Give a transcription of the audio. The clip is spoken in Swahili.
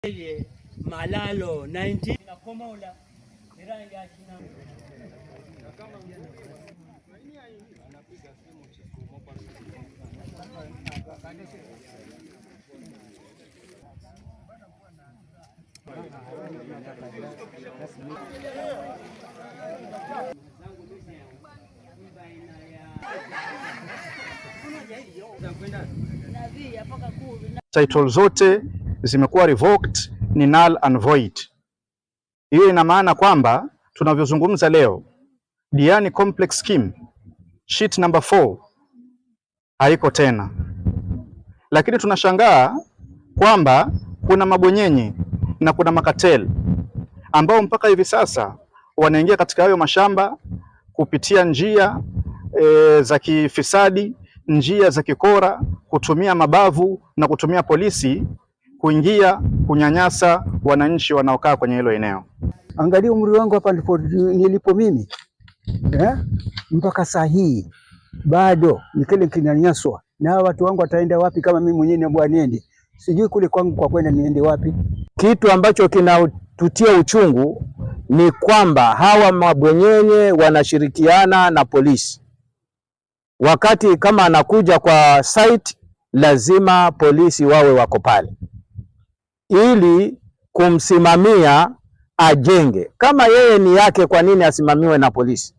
Malalo 19 na komola Title zote zimekuwa revoked, ni null and void. Hiyo ina maana kwamba tunavyozungumza leo Diani Complex Scheme sheet number 4 haiko tena, lakini tunashangaa kwamba kuna mabwenyenye na kuna makateli ambao mpaka hivi sasa wanaingia katika hayo mashamba kupitia njia za kifisadi, njia za kikora, kutumia mabavu na kutumia polisi kuingia kunyanyasa wananchi wanaokaa kwenye hilo eneo. Angalia umri wangu hapa nilipo mimi mpaka saa hii bado nikile kinanyanyaswa na hawa watu wangu wataenda wapi kama mimi mwenyewe niambiwa niende? Sijui kule kwangu kwa kwenda niende wapi. Kitu ambacho kinatutia uchungu ni kwamba hawa mabwenyenye wanashirikiana na polisi. Wakati kama anakuja kwa site, lazima polisi wawe wako pale ili kumsimamia ajenge. Kama yeye ni yake, kwa nini asimamiwe na polisi?